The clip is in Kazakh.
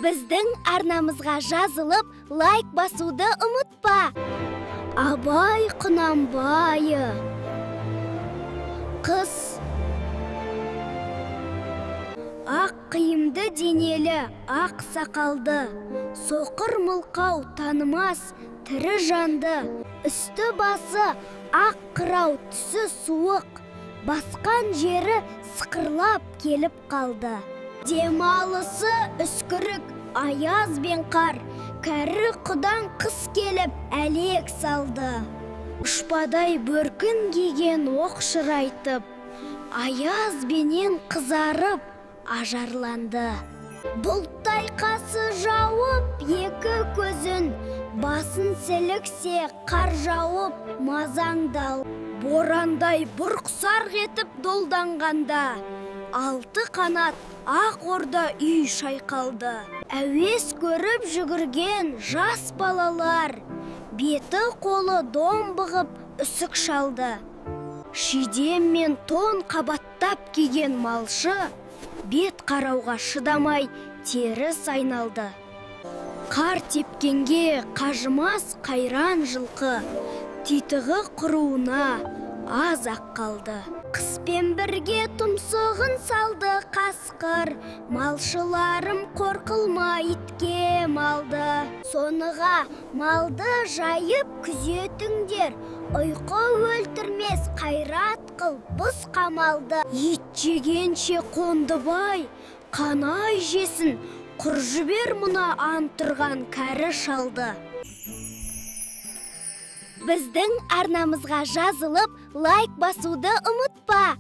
Біздің арнамызға жазылып, лайк басуды ұмытпа. Абай Құнанбайы. Қыс. Ақ қиымды денелі, ақ сақалды, соқыр мылқау танымас тірі жанды, үсті басы ақ қырау, түсі суық, басқан жері сықырлап келіп қалды. Демалысы үскірік, аяз бен қар, кәрі құдаң қыс келіп әлек салды. Ұшпадай бөркін киген оқ шырайтып, аяз бенен қызарып ажарланды. Бұлттай қасы жауып екі көзін, басын сіліксе қар жауып мазаңдал. Борандай бұрқ-сарқ етіп долданғанда, алты қанат ақ орда үй шайқалды. Әуес көріп жүгірген жас балалар, беті қолы домбығып үсік шалды. Шидем мен тон қабаттап киген малшы, бет қарауға шыдамай теріс айналды. Қар тепкенге қажымас қайран жылқы, титығы құруына аз-ақ қалды. Қыспен бірге тұмсығын салды қасқыр, малшыларым қорқылма итке малды. Соныға малды жайып күзетіңдер, ұйқы өлтірмес қайрат қыл бұз қамалды. Ит жегенше Қондыбай, қанай жесін, құр жібер мына антырған кәрі шалды. Біздің арнамызға жазылып, лайк басуды ұмытпа.